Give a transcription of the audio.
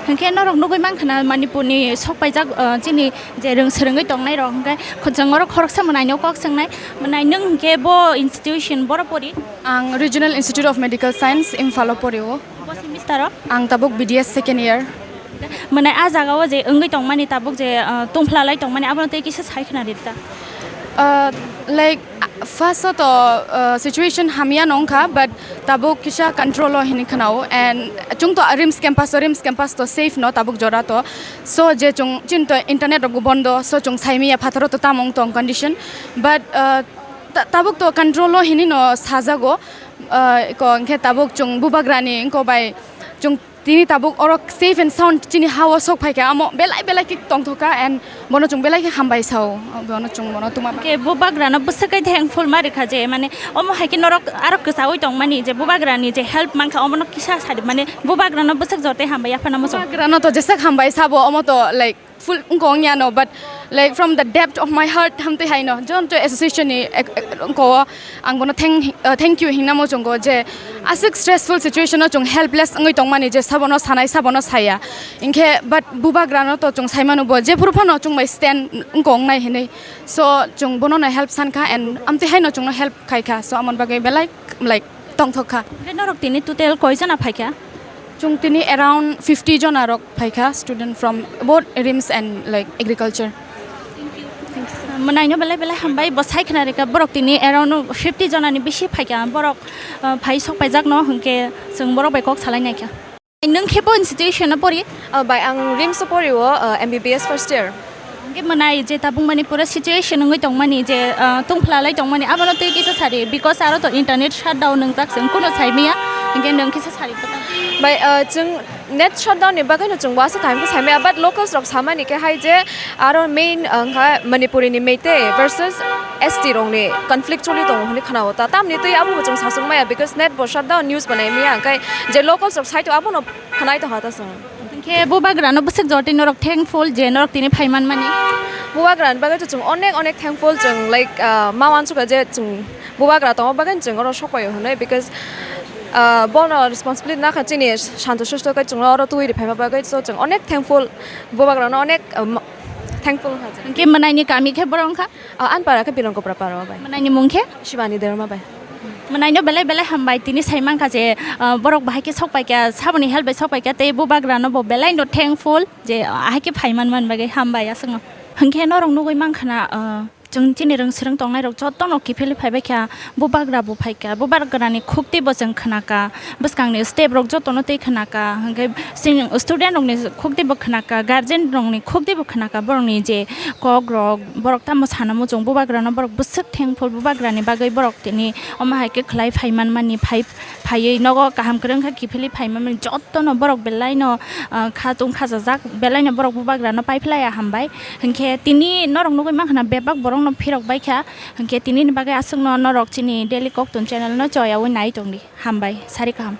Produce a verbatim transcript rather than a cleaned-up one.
Hinkhe norok nugui mankha na Manipurni sokpaijak, ah, chini je rwng swrwngwi tongnairok, hinkhe khwchangmarok khoroksa mwnaino kok swngnai, "Mwnai, nwng hinkhe bo institution boro pori?" Ang Regional Institute of Medical Science, Imphalo porio. Bo semester o? Ang tabuk B D S second year. Mwnai, ah jaga o je wngwi tongmani, tabuk je, ah, tongphlalai tongmani, abono tei kisa sai khna rita. Uh, like, first o to, uh, situation hamya no wngkha, but tabuk kisa control o hinwi khwnao, and chwng to RIMS campus o, RIMS campus to safe no tabuk jora to. So je chwng chini to internet rok bo bondo, so chwng saimaya phataro to tamo wng tong condition, but, uh, ta-, tabuk to control o hinwi no sajago, uh, ko hinkhe tabuk chwng bubagrani wngko bai chwng tini tabuk oro safe and sound chini ha o sok phaikha, amo belai belai khe tongthokha and bono chwng belai khe hambai sao, bono chwng bono tuma. Ke bubagrano bwswk khe thankful ma rikha je, mane, omo hai khe norok aro kwchaui tongmani je bubagrani je help mankha, omono kisa sadi, mane, bubagrano bwswk joto hambai yaphano muchung. Bubagrano to jeswk hambai sabo, omo to, like, full wngkha wngya no, but, like, from the depth of my heart, hamtwi hai no, John Joy Association ni ek-, ek-, wngkha o, ang bono thank, uh, thank you hingna muchungo je aswk stressful situation o chwng helpless wngwi tongmani, je sabono sanai, sabono saya. Hinkhe, but bubagrano to chwng saimano bo, jephuru phano chwng bai stand wngkha wngnai hinwi. So, chwng bono no help sankha and amtwi hai no chwngno help khaikha. So, amoni bagwi belai, like, tongthok kha. Hwnkhe norok tini total koi jona phaikha? Chwng tini around fifty jona rok phaikha, student from both RIMS and, like, agriculture. Mwnaino belai belai hambai, bo sai khna rikha, borok tini around fifty jona ni bisi phaikha, borok, uh, phai sok paijak no, hwnkhe chwng borok bai kok salai naikha. Nwng khe bo institution o pori? Ah, bai, ang RIMS o pori o, ah, M B B S first year. Hwnkhe mwnai je tabuk mani pura situation wngwi tongmani je, ah, tongphlalai tongmani, abono tei kisa sari, because aro to internet shutdown nwngjak, chwng kuno saimaya, hwnkhe nwng kisa sari kwtal. Bai, ah, chwng net shutdown ni bagwi no chwng wasa time khe saimaya, but locals rok samani khe hai je aro main, ah, wngkha Manipuri ni Meitei versus S T rok ni conflict choli tongo hwnwi khwnao ta, tamni twi abo bo chwng sasuk maya, because net bo shutdown, news bo nai maya, hwnkhe je locals rok sai to abono khwnai tongkha ta chwng. Hinkhe bubagrano bwswk jotwi norok thankful je norok tini phai manmani? Bubagrani bagwi to chwng onek onek thankful chwng, like, ah, ma uansukha je chwng bubagra tongma bagwi chwng oro sokpaio hwnwi, because, ah, bono responsibility nakha chini santo susto khe chwngno oro twiwi riphaima bagwi, so chwng onek thankful bubagrano onek, ah, ma-, thankful wngkha chwng. Hinkhe mwnaini kami khe boro wngkha? Ah, ani para khe Bilongkopra para o bai. Mwnaini mung khe? Shivani Derma bai. Mwnaino belai belai hambai, tini sai mankha je, ah, borok bahai khe sok paikha, saboni help bai sok paikha, tei bubagrano bo belai no thankful je, ah, ahai khe phai man man bagwi hambai aswkno. Hwnkhe norok nugui mankha na, ah, chwng chini rwng swrwng tongnai rok jotono kiphilwi phaibai kha, bubagra bo phaikha, bubagrani khukti bo chwng khnakha, bwskangni step rok jotono tei khnakha, hwnkhe chini student rokni khukti bo khnakha, guardian rokni khukti bo khnakha, borokni je kok rok, borok tamo sana muchung, bubagrano borok bwswk thankful, bubagrani bagwi borok tini omo hai khe khlai phai manmani, phai, phaiwi nogo kaham kwrwng kha kiphilwi phai manmani, jotono borok belai no, ah, kha tung khajajak, belai no borok bubagrano pai phlai ya hambai. Hinkhe tini norok nugui mankha na bebak borok no phirok bai kha, hinkhe tini ni bagwi aswk no norok chini Daily Koktun channel no choyaui nai tongdi, hambai, sari kaham.